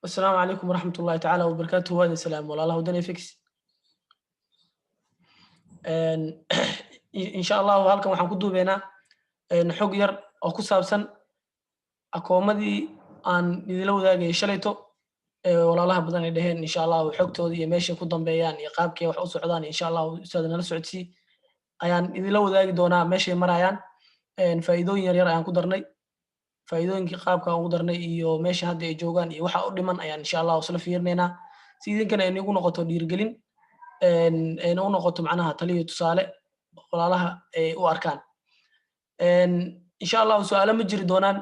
Asalaamu calaykum waraxmat ullahi tacaala wabarakaatuhu. Waa idin salaam, walaalaha Wadani FX. Insha Allahu halkan waxaan ku duubeynaa xog yar oo ku saabsan akoomadii aan idinla wadaagayay shalayto, walaalaha badan ay dheheen insha Allahu xogtooda iyo meeshay ku dambeeyaan iyo qaabkay wax u socdaan, insha Allahu ustaad nala socodsii ayaan idinla wadaagi doonaa meeshay marayaan. Faa'iidooyin yar yar ayaan ku darnay, faa'iidooyinkii qaabka aan ugu darnay iyo meesha hadda ay joogaan iyo waxa u dhiman ayaan insha Allahu isla fiirinaynaa, si idinkana ay nagu noqoto dhiirigelin, ayna u noqoto macnaha taliyo tusaale walaalaha ay u arkaan. Insha Allahu su'aalo ma jiri doonaan,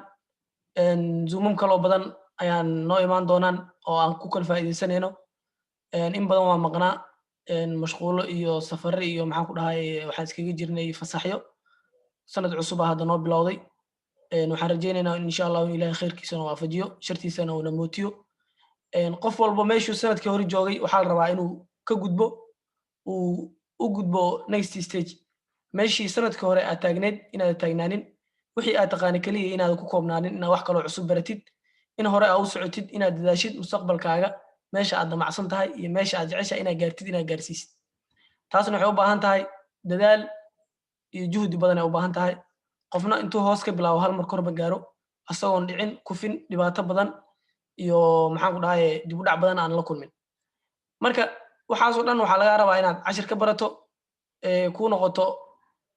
zoomam kaloo badan ayaan noo imaan doonaan oo aan ku kala faa'iidaysanayno. In badan waa maqnaa, mashquulo iyo safare iyo maxaan ku dhahay, waxaan iskaga jirnay fasaxyo. Sanad cusub ah hadda noo bilowday. Waxaan rajaynaynaa in insha Allahu in Ilaahay khayrkiisana waafajiyo, shartiisana uuna mootiyo. Qof walba meeshuu sanadkii hore joogay waxaa la rabaa inuu ka gudbo, uu u gudbo next stage. Meeshii sanadkii hore aad taagneed inaad taagnaanin, wixii aad taqaani keliya inaad ku koobnaanin, inaad wax kaloo cusub baratid, in hore aa u socotid, inaad dadaashid mustaqbalkaaga, meesha aad damacsan tahay iyo meesha aad jeceshahay inaad gaartid inaad gaarsiisid. Taasna waxay u baahan tahay dadaal iyo juhdi badan ay u baahan tahay. Qofna intuu hoos ka bilaabo hal mar korba gaaro asagoon dhicin, kufin, dhibaato badan iyo maxaan ku dhahaye dib u dhac badan aan la kulmin. Marka waxaasoo dhan waxaa lagaa rabaa inaad cashir ka barato, kuu noqoto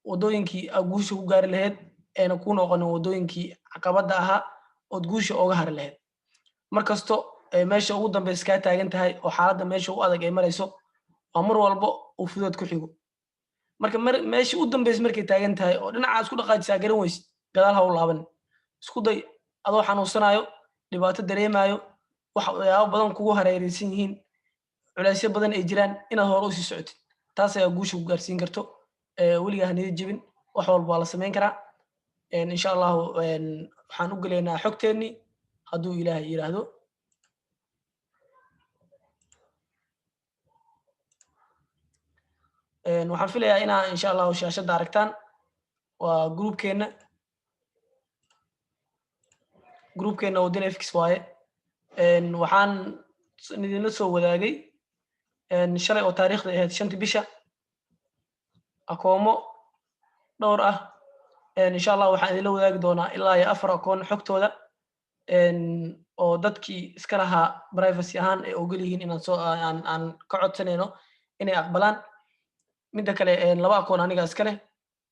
waddooyinkii aad guusha ku gaari lahayd, eena kuu noqonin waddooyinkii caqabadda ahaa ood guusha ooga hari lahayd. Mar kasto meesha ugu dambeysa kaa taagan tahay oo xaaladda meesha u adag ay marayso, waa mar walbo uu fudood ku xigo. Marka meesha u dambeysa markay taagan tahay oo dhinaca isku dhaqaajisaa garan weysid, gadaal ha u laaban. Isku day adoo xanuunsanayo, dhibaato dareemayo, waxyaabo badan kugu hareeraysan yihiin, culeysyo badan ay jiraan, inaad hore usii socotid. Taas ayaa guusha ku gaarsiin karto. Weligaa haniyad jebin, wax walba waa la samayn karaa insha Allahu. Waxaan u gelaynaa xogteennii hadduu Ilaahay yiraahdo. Waxaan filayaa inaa insha Allahu shaashadda aragtaan. Waa groupkeenna Wadani FX waaye. Waxaan idinla soo wadaagay shalay oo taariikhda ahayd 5-tii bisha akoomo dhowr ah. Insha Allah waxaan idinla wadaagi doonaa ilaa iyo 4 akoon xogtooda oo dadkii iska lahaa privacy ahaan ay ogol yihiin inaan soo aan ka codsanayno inay aqbalaan. Midda kale, 2 akoon aniga iska leh,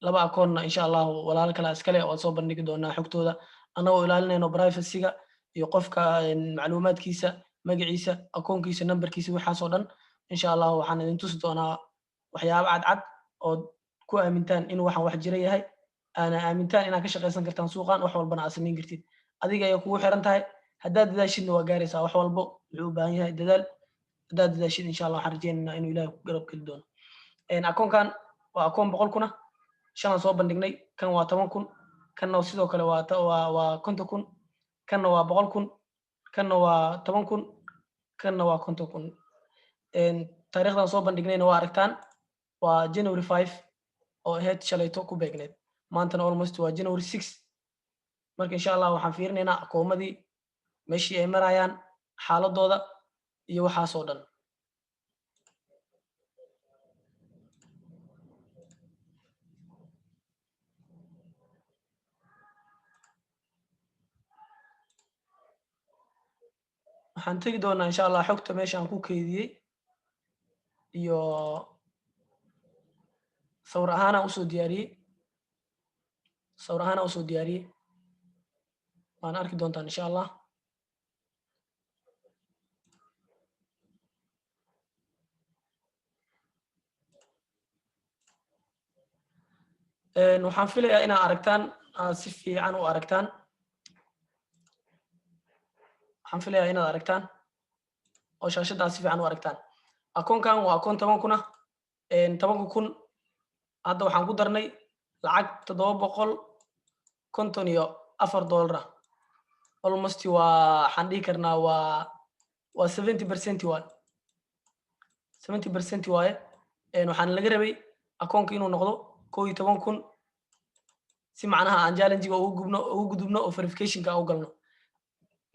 2 akoonna insha Allahu walaalo kale iska leh, waan soo bandhigi doonaa xogtooda annagoo ilaalinayno privacyga iyo qofka macluumaadkiisa, magaciisa, akoonkiisa, numberkiisa, waxaasoo dhan. Insha Allahu waxaan idin tusi doonaa waxyaabo cadcad ood ku aamintaan inuu waxaan wax jira yahay, aana aamintaan inaad ka shaqaysan kartaan suuqan, wax walbana aad samayn kartid. Adiga ayay kugu xiran tahay. Haddaad dadaashidna waa gaaraysaa. Wax walbo wuxuu u baahan yahay dadaal. Haddaad dadaashid, insha Allah waxaan rajaynaynaa inuu Ilahay ku garab geli doono. Akoonkan waa akoon 100 kuna shanaan soo bandhignay. Kan waa 10,000, kanna sidoo kale waa 50,000, kanna waa 100,000, kanna waa 10,000, kanna waa 50,000. Taariikhdan soo bandhignayna waa aragtaan, waa January 5 oo ahayd shalayto ku beegneed. Maantana almost waa January 6. Marka insha Allah waxaan fiirinaynaa akoomadii meeshii ay marayaan, xaaladooda iyo waxaasoo dhan. Waxaan tegi doonaa insha Allah xogta meesha aan ku keydiyey iyo sawir ahaanaan usoo diyaariyey, sawir ahaanaan usoo diyaariyey, waan arki doontaan insha Allah. Waxaan filayaa inaad aragtaan, aad si fiican u aragtaan. Waxaan filayaa inaad aragtaan oo shaashadda aad si fiican u aragtaan. Akoonkan waa akoon 10 kuna. 10-ka kun hadda waxaan ku darnay lacag $754 ah. Almost waa waxaan dhihi karnaa waa 70% waaye, 70% waaye. Waxaan laga rabay akoonka inuu noqdo 11,000 si macnaha aan challenge-ga ugu gudubno oo verificationka u galno.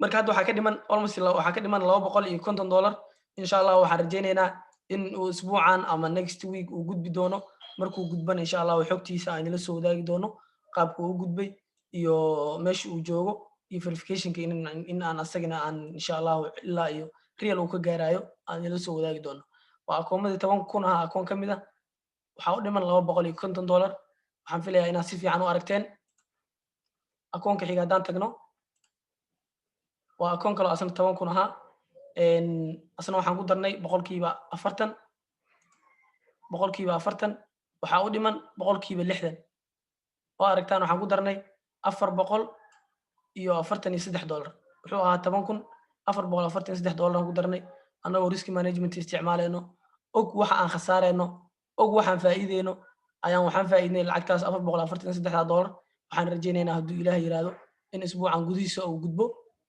Marka hadda waxaa ka dhiman almost, waxaa ka dhiman $250. Insha Allah waxaan rajaynaynaa in uu isbuucan ama next week uu gudbi doono. Markuu gudbana, insha Allah xogtiisa aan ila soo wadaagi doono, qaabka uu gudbay iyo meesha uu joogo iyo verificationka in aan asagana aan insha Allahu ilaa iyo real uu ka gaarayo aan ila soo wadaagi doono. Waa akoomadii 10,000 ahaa akoon ka mid ah. Waxaa u dhiman $250. Waxaan filayaa inaad si fiican u aragteen. Akoonka xiga haddaan tagno, waa akoon kaloo asna 10,000 ahaa. Asna waxaan ku darnay 40%. 40%, waxaa u dhiman 60%. Oo aragtaan, waxaan ku darnay $443. Wuxuu ahaa 10,000, $443 aan ku darnay, annagoo risk management isticmaaleyno, og waxa aan khasaareyno, og waxaan faa'iideyno. Ayaan waxaan faa'iidnay lacagtaas $443. Waxaan rajaynaynaa, hadduu Ilaah yiraahdo, in isbuucan gudihiisa uu gudbo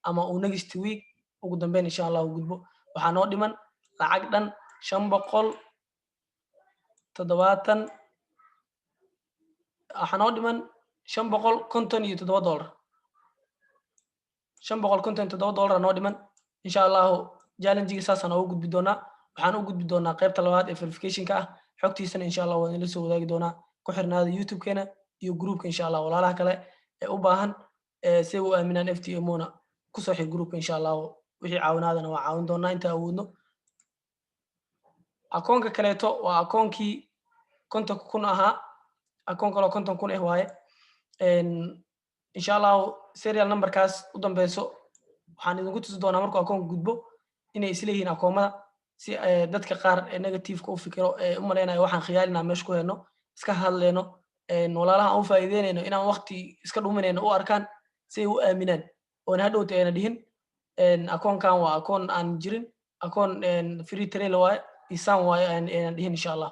ama uu next week ugu dambeyn insha Allah uu gudbo. Waxaa noo dhiman lacag dhan 570, waxaa noo dhiman $557. $557 noo dhiman. Insha Allahu challengiga saasaan oogu gudbi doonaa. Waxaan u gudbi doonaa qaybta labaad ee verificationka ah. Xogtiisana insha Allah waan ila soo wadaagi doonaa. Ku xirnaada YouTube-keena iyo groupka insha Allah. Walaalaha kale ee u baahan si u aaminaan FTMO na, kusoo xir groupka insha Allah. Wixii caawinaadana waa caawin doonaa inta awoodno. Akoonka kaleeto waa akoonkii 50,000 ahaa. Akoon kaloo 50,000 ah waaye. Insha Allahu serial numberkaas u dambeyso waxaan idinku tusi doonaa markuu akoonka gudbo inay isleeyihiin akoomada, si dadka qaar ee negativeka u fikiro ee u malaynayo waxaan khiyaalinaa meesha ku helno, iska hadleyno, walaalaha aan u faa'iideynayno, inaan waqti iska dhuminayno u arkaan, si ay u aaminaan oona hadhowta ayna dhihin akoonkan waa akoon aan jirin, akoon free trial waaye, isaan waaye aynan dhihin. Insha Allah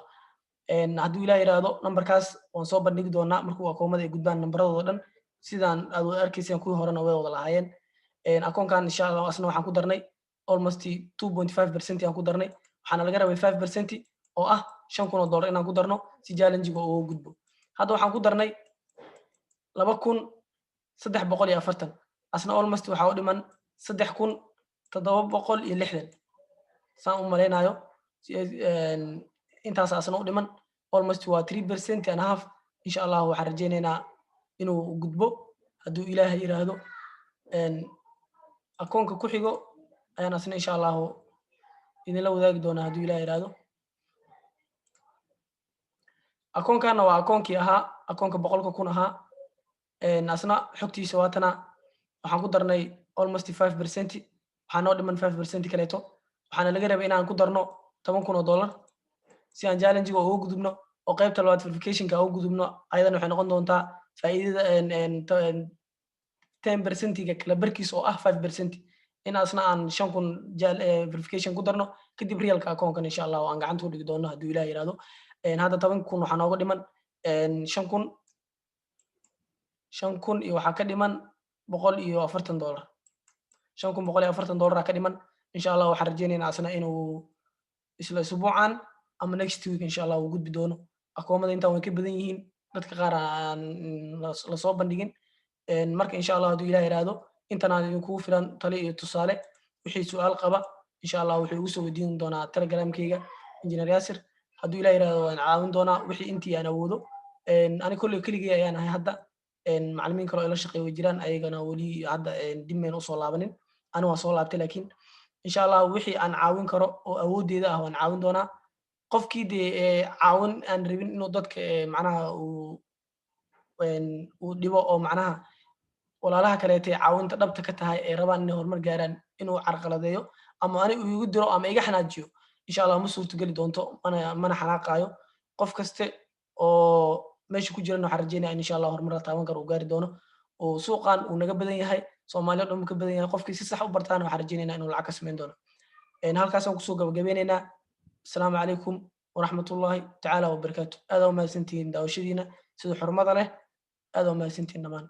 hadduu Ilaah yiraahdo, numberkaas waan soo bandhigi doonaa markuu akoomada ay gudbaan, nambaradooda dhan sidaan aad wada arkayseen. Kuwii horena way wada lahaayeen. Akoonkan insha Allah asna waxaan ku darnay almost 2.5% aan ku darnay. Waxaana laga rabay 5% oo ah $5,000 inaan ku darno si challengiga uga gudbo. Hadda waxaan ku darnay 2,340. Asna almost waxaa u dhiman 3,760, saan u malaynayo. Intaas asna u dhiman, almost waa 3% and half. Insha Allah waxaan rajaynaynaa inuu gudbo hadduu Ilaahay yiraahdo. Akoonka ku xigo ayaan asna insha Allahu idinla wadaagi doonaa hadduu Ilaah yiraahdo. Akoonkanna waa akoonkii ahaa akoonka 100,000 ahaa. Asna xogtiisa waatana. Waxaan ku darnay almost 5%. Waxaa noo dhiman 5% kaleeto. Waxaana laga rabay inaan ku darno $10,000 si aan challengiga uga gudubno oo qaybta labaad verificationka uga gudubno. Ayadana waxay noqon doontaa faa'iidada 10%iga kala barkiis oo ah 5%, in asna aan 5,000 verification ku darno. Kadib realka akoonkan insha Allah aan gacanta ku dhigi doono hadduu Ilaah yiraahdo. Hadda 10,000 waxaa nooga dhiman 5,000, 5,000 iyo waxaa ka dhiman $140. $5,140 ka dhiman. Insha Allah waxaan rajaynaynaa asna inuu isla isbuucan ama next week insha Allah uu gudbi doono. Akoomada intaan way ka badan yihiin, dadka qaar aan lasoo bandhigin. Marka insha Allah hadduu Ilaah yiraahdo, intan aan idinkugu filan tali iyo tusaale. Wixii su-aal qaba insha Allah wuxuu igu soo weydiin doonaa Telegramkeyga, Engineer Yaasir. Hadduu Ilaah yiraahdo, waan caawin doonaa wixii intii aan awoodo. Ani kolley keligay ayaan ahay hadda. Macallimiin kaloo ila shaqeey way jiraan, ayagana weli hadda dib mayna usoo laabanin. Ani waan soo laabtay, laakiin insha Allah wixii aan caawin karo oo awooddeeda ah waan caawin doonaa. Qofkii dee caawin aan rabin inuu dadka macnaha uu dhibo oo macnaha walaalaha kaleete caawinta dhabta ka tahay ay rabaan inay horumar gaaraan inuu carqaladeeyo ama ani uu igu diro ama iga xanaajiyo, insha Allah ma suurtogeli doonto, mana xanaaqaayo. Qof kaste oo meesha ku jiran waxaan rajeynaya in insha Allah horumar la taaban karo uu gaari doono, oo suuqan uu naga badan yahay, Soomaaliya dhan ka badan yahay. Qofkii si sax u bartaana waxaan rajeynayna inuu lacag ka samayn doono. Halkaasaan kusoo gabagabeynaynaa. Asalaamu calaykum waraxmatullahi tacaala wabarakaatu. Aad aa umahadsantihiin daawashadiina sida xurmada leh. Aad aa umahadsantihiin dhammaan.